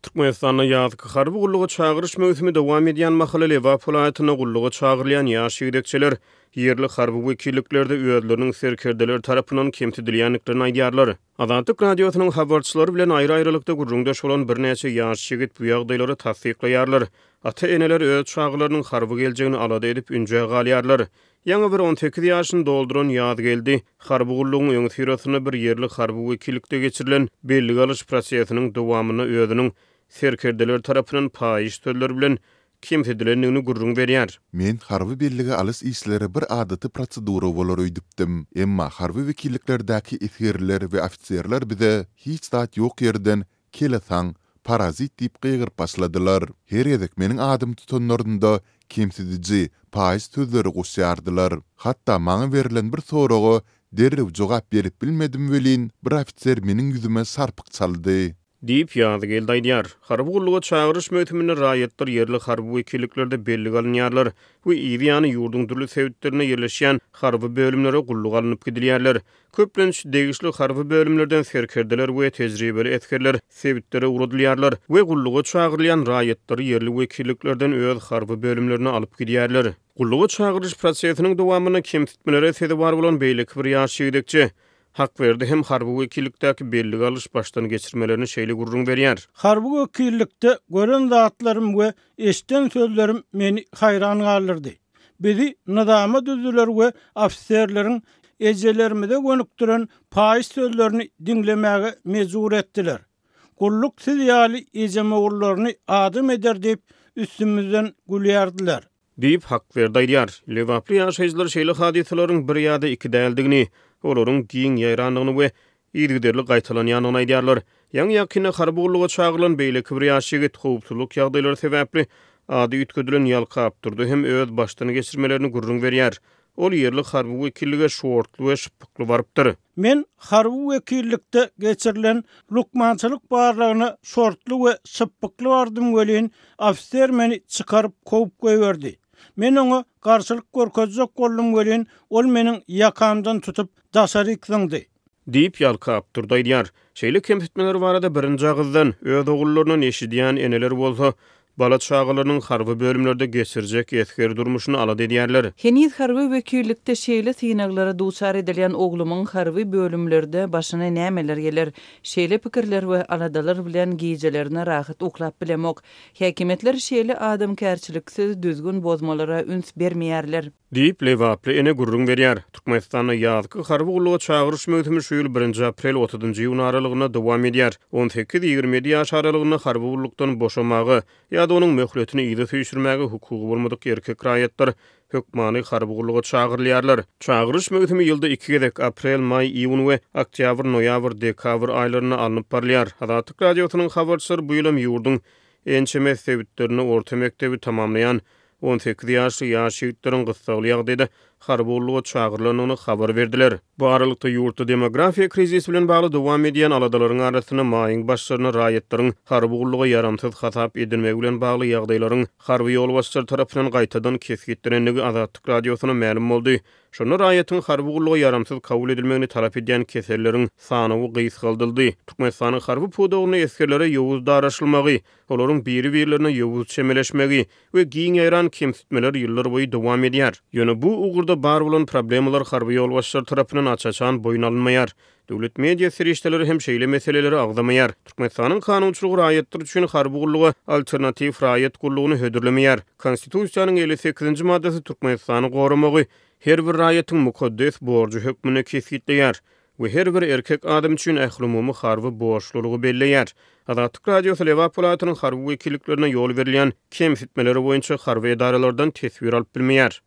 Türkmenistanda ýazky harby gulluga çagyryş möwsümi dowam edýän mahaly Lebap welaýatynda gulluga çagyrylýan ýaş ýigdekçeler ýerli harby wekilliklerde özleriniň serkerdeler tarapyndan kemsidilýändiklerini aýdýarlar. Azatlyk Radiosynyň habarçylary bilen aýry-aýrylykda gürrüňdeş bolan birnäçe ýaş ýigit bu ýagdaýlary tassyklaýarlar. Ata-eneler öz çagalarynyň harby geljegini alada edip ünjä galýarlar. Ýaňy bir 18 ýaşyny dolduran Ýazgeldi harby gullugyň öňüsyrasynda bir ýerli harby wekillikde geçirilen bellige alyş prosesiniň dowamynda özüniň serkerdeler tarapyndan paýyş sözler bilen kemsidilendigini gürrüň berýär. Men harby bellige alyş işleri bir adaty prosedura bolar öýdüpdim. Emma harby wekilliklerdäki esgerler we ofiserler bize hiç zat ýok ýerden kelesaň, parazit diýip gygyryp başladylar. Her gezek meniň adymy tutanlarynda kemsidiji, paýyş sözleri goşýardylar. Hatda maňa berlen bir soraga derrew jogap berip bilmedim welin, bir ofiser meniň ýüzüme şarpyk çaldy. Diýip, Ýazgeldi aýdýar. Harby gulluga çagyryş möwsüminde raýatlar ýerli harby wekilliklerde bellige alynýarlar we yzy ýany ýurduň dürli sebitlerinde ýerleşýän harby bölümlere gulluga alnyp gidilýärler. Köplenç, degişli harby bölümlerden serkerdeler we tejribeli esgerler sebitlere ugradylýarlar we gulluga çagyrylýan raýatlary ýerli wekilliklerden öz harby bölümlerine alyp gidýärler. Gulluga çagyryş prosesiniň dowamynda kemsitmelere sezewar bolan beýleki bir ýaş ýigdekçe, Hakberdi hem harby wekillikdäki bellige alyş başdan geçirmelerini şeýle gürrüň berýär. Harby wekillikde gören zatlarym we eşiden sözlerim meni haýran galdyrdy. Bizi nyzama düzdüler we ofiserleriň ejelerimize gönükdiren paýyş sözlerini diňlemäge mejbur etdiler. Gulluk siz ýaly ejemogullaryny adam eder diýip, üstümizden gülýärdiler. Diýip, Hakberdi aýdýar. Lebaply ýaşaýjylar şeýle hadysalaryň bir ýa-da iki däldigini, olaryň giň ýaýrandygyny we yzygiderli gaýtalanýandygyny aýdýarlar. Ýaňy-ýakynda harby gulluga çagyrylan beýleki bir ýaş ýigit, howpsuzlyk ýagdaýlary sebäpli ady üýtgedilen Ýalkapdurdy hem öz başdan geçirmelerini gürrüň berýär. Ol ýerli harby wekillige şortly we şypbykly barypdyr. Men harby wekillikde geçirilen lukmançylyk barlagyna şortly we şypbykly bardym welin, ofiser meni çykaryp kowup goýberdi. Men oňa garşylyk görkezjek boldum welin, ol meniň ýakamdan tutup daşaryk zyňdy. Diýip, Ýalkapdurdy aýdýar. Şeýle kemsitmeler barada birinji agyzdan, öz ogullaryndan eşidýän eneler bolsa, bala-çagalarynyň harby bölümlerde geçirjek esger durmuşyny alada edýärler. Heniz harby wekillikde şeýle synaglara duçar edilýän oglumyň harby bölümlerde başyna nämeler geler? Şeýle pikirler we aladalar bilen gijelerine rahat uklap bilemok. Häkimiýetler şeýle adamkärçiliksiz düzgün bozmalara üns bermeýärler. Diýip, lebaply ene gürrüň berýär. Türkmenistanda ýazky harby gulluga çagyryş möwsümi şu ýyl birinji aprel, otuzynjy iýun aralygynda dowam edýär. On sekiz, 27 ýaş aralygynda harby gullukdan boşamaga ýa-da onuň möhletini yza süýşürmäge hukugy bolmadyk erkek raýatlar hökmany harby gulluga çagyrylýarlar. Çagyryş möwsümi ýylda iki gezek, aprel, maý, iýun we oktýabr, noýabr, dekabr aýlarynda alnyp barylýar. Azatlyk Radiosynyň habarçylary bu ýylam ýurduň ençeme sebitlerinde orta mekdebi tamamlaýan 18 ýaşly ýaş ýigitleriň gyssagly ýagdaýda harby gulluga çagyrylandygyny habar berdiler. Bu aralykda, ýurtda demografiýa krizisi bilen bagly dowam edýän aladalaryň arasynda maýyň başlarynda raýatlaryň harby gulluga ýaramsyz hasap edilmegi bilen bagly ýagdaýlaryň harby ýolbaşçylar tarapyndan gaýtadan kesgitlenendigi Azatlyk Radiosyna mälim boldy. Şonda raýatyň harby gulluga ýaramsyz kabul edilmegini talap edýän keselleriň sanawy gysgaldyldy. Türkmenistanyň harby pudagynda esgerlere ýowuz daraşylmagy, olaryň biri-birlerine ýowuz çemeleşmegi we giň ýaýran kemsitmeler ýyllarboýy dowam edýär. Ýöne bu ugurda bar bolan problemalar harby ýolbaşçylar tarapyndan aç-açan boýun alynmaýar. Döwlet media serişdeleri hem şeýle meseleleri agzamaýar. Türkmenistanyň kanunçylygy raýatlar üçin harby gulluga alternatiw raýat gullugyny hödürlemeýär. Konstitusiýanyň 58-nji maddasy Türkmenistany goramagy her bir raýatyň mukaddes borjy hökmünde kesgitleýär. we her bir erkek adam üçin ählumumy harby borçlulygy belleýär. Azatlyk Radiosy Lebap welaýatynyň harby wekilliklerine ýol berilýän kemsitmeleri boýunça harby edaralardan teswir alyp bilmeýär.